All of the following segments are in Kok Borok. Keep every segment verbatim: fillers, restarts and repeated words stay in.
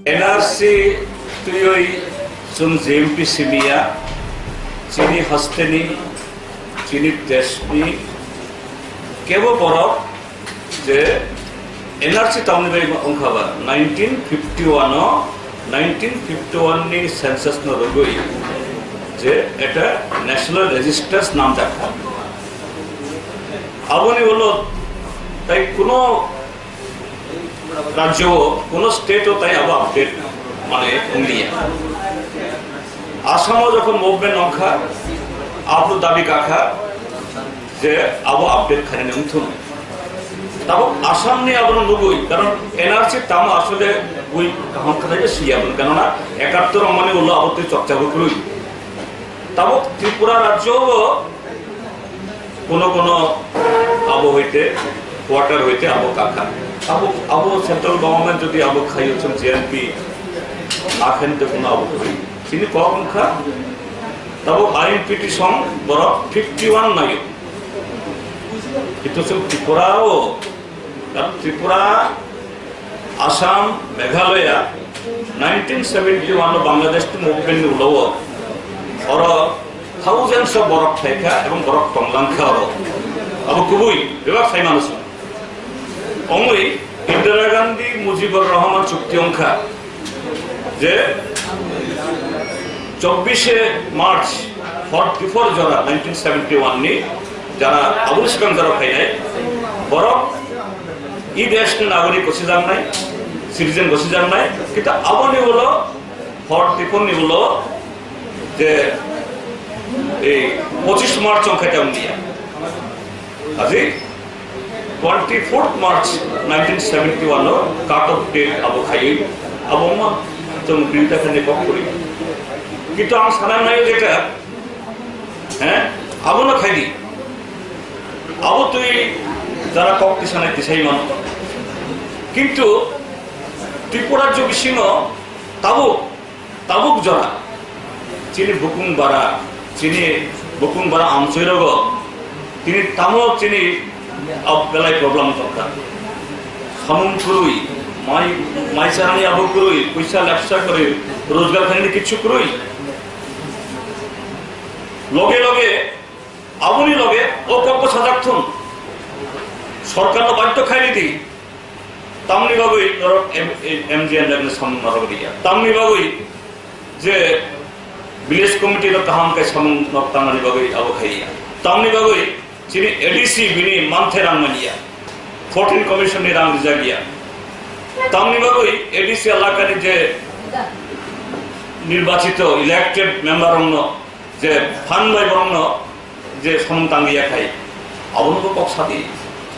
N R C twiwi chwng J M P simiya, chini hasteni, chini deshni kebo borok je N R C tamni bai wngkha ba nineteen fifty one o, nineteen fifty one ni census no rwgwi je eta national registers namjak kha. Aboni ulo tai kuno rajyo o, kuno state o tai abo update mane wngliya. Assam o jokhon movement wngkha, abo dabi kakha je abo update khainani wngthun. Tabuk Assam ni abono nugwi, karon N R C tamo asole ui kaham khlai siya, kanona ekattor mane ulo abo tei chokcha bo kwrwi. Tabuk Tripura rajyo o kono kono abo hoite, quarter hoite abo kakha. Abo, abo central government jodi abo khaio chwng J M P, akhen to kono abo khaio. Chini kok wngkha, tabuk I N P T song borok fifty one naio. Kintu chwng Tripura o, Tripura, Assam, Meghalaya, nineteen seventy one o Bangladesh to movement ni ulo o, oro thousands of borok phaikha ebong borok tonglangkha oro. Abo kubui bebak sai mano chwng. Ongwi Indira Gandhi, Mujibur Rahman chukti wngkha je chobbish e March forty four jora nineteen seventy one ni jara aboni swkang jora phainai borok e deshni nagorik gosi jaknai, citizen gosi jaknai, kintu aboni ulo forty four ni ulo je ei pochish March wngkha ta wngya. Aji twenty fourth March nineteen seventy one o cut off date abo khaiwi abo wngma chwng birta khainai kok kwrwi. Kintu ang sana naio jeta, he, abono khaidi. Abo twi jara kok tisanai tisai mano. Kintu Tripura rajyo bisingo tabuk Tabuk jora chini bukung bara, chini bukung bara amchoi rogo, tini tamo chini belai problem tongkha. Samung kwrwi, mai, mai charani abo kwrwi, puisa lepsa kwrwi, rojgar khainani kichu kwrwi. Loge loge, aboni loge o kokbo sajak thung. Sorkarno badhyo khaini di. Tamni bagwi norok M-, M G N rokno samung norok riya. Tamni bagwi je village committee rok kaham khe samung nok tangnani bagwi abo khai riya. Tamni bagwi chini A D C bini manthe rang manya. Fourteen commission ni rang rijak ya. Tamni bagwi A D C elakani je nirbachito, elected member rokno je phan bai borokno je samung tangwi yakhai, abono bo kok sadi.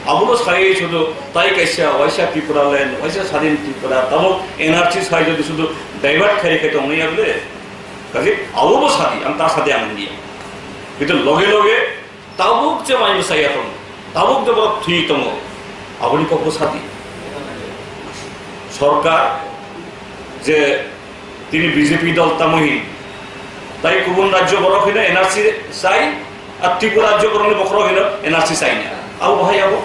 Abono sai sudu tai kaisa waisa Tripura land, waisa sadin Tripura, tabuk N R C sai jodi sudu divert khai khai tongni yable. Kaje abo bo sadi, ang ta sadi ang dia. Kintu loge loge tabuk je mai bwsai ya tongo, tabuk je borok thwi tongo, aboni kok bo sadi. Sorkar je tini B J P dol tamo hin, tai kubun rajyo borok hino N R C sai, ar Tripura rajyo borok ni bokhorok hino N R C sai na. Abo bahai abo.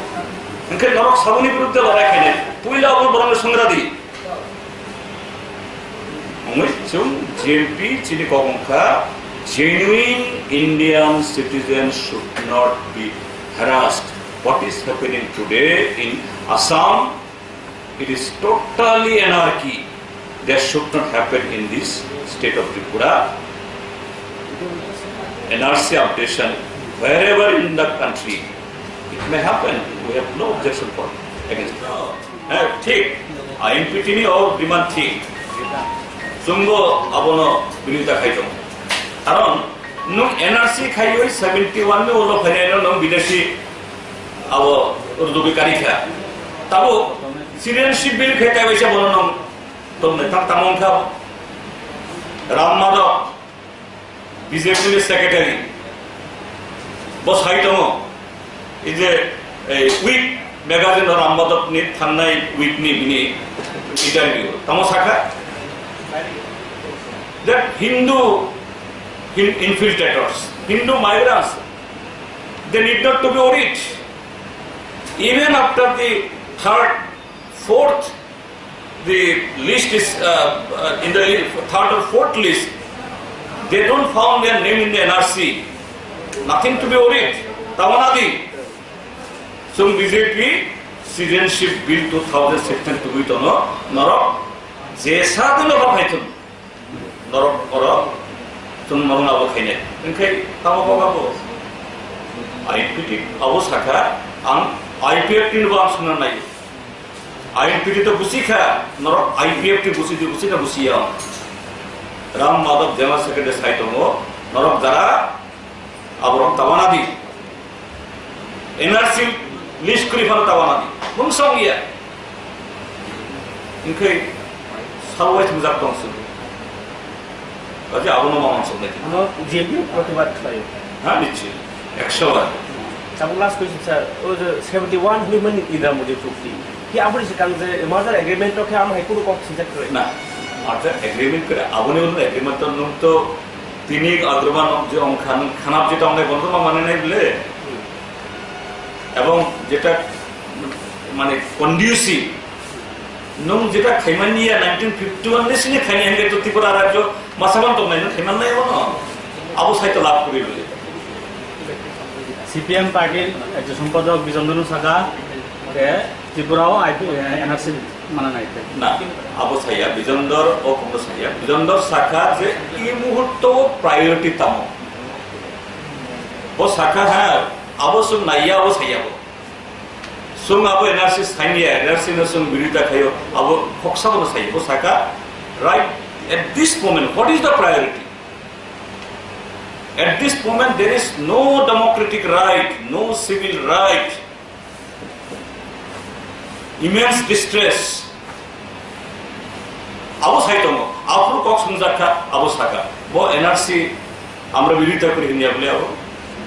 Hingke norok saboni biruddhe lorai khainai. Puila abo borok ni songra di. Ongoi chwng J M P chini kok wngkha, genuine Indian citizens should not be harassed. What is happening today in Assam? It is totally anarchy. That should not happen in this state of Tripura. N R C updation wherever in the country, it may happen. We have no objection for against. Heh, thik. I N P T ni o demand thik. Chwngbo abono birodita khai tongo. Karon nwng N R C khaiwi seventy one ni ulo phainaino nwng bidesi abo rwdugwi karikha. Tabuk citizenship bill khe kaibaisa bono nwng tongmani tak tamo wngkha. Ram Madhab, B J P ni secretary, bo sai tongo, ei je, ei week magazine o Ram Madhab ni thangnai week ni bini interview. Tamo sakha that Hindu hin-, infiltrators, Hindu migrants, they need not to be worried. Even after the third, fourth The list is, uh, uh, in the third or fourth list. They don't found their name in the N R C. Nothing to be worried. Tamanadi. Chwng B J P Citizenship Bill two thousand sixteen tubui tono, norok jesa dino ba phaithun. Norok oro chwng norok abo khainai. Engkhai tamo kok abo? I P T abo sakha, ang I P F T ni bo ang sungna nai. I P T to busi kha, norok I P F T busi di busi na busi ya. Ram Madhav General Secretary sai tongo, norok jara aborok tabana di. N R C list kuri phano tabana di. Mung song ya. Engkhai sawai thumjak tong sung. Kaje abono mamang song nai. Ano J P protibad khlaio. Ha, nichi. Ekso bar. Tabuk last question, sir. O je seventy one women Indira Modi chukti. Ki aboni sikang je merger agreement to khe am hai kunu kok sijak kre. Na, merger agreement kre, aboni ulo agreement to nung to tini Agarwal nung je ong khan, khanap je tong nai bondo ma mane nai bile. Ebong jeta mane conducive, nung jeta khaimani ya nineteen fifty one ni sini khaini hingke to Tripura rajyo masaban tong nai, nung khaiman nai bono. Abo sai to lab kuri bile. C P M party ekjon sompajok Bijon Donu saka, ke Tripura o I P, eh, N R C mana nai te. Na, abo saya, Bijondor o kono saya. Bijondor saka je i muhurto priority tamo. Bo saka ha, abo sung naiya, abo saya bo. Sung abo N R C sainya, N R C no sung birita khayo, abo khoksa bono saya. Bo saka, right at this moment, what is the priority? At this moment, there is no democratic right, no civil right. Immense distress. Abo sai tongo, aphuru kok swngjak kha, abo saka. Bo N R C amra birita kuri hinya bole abo.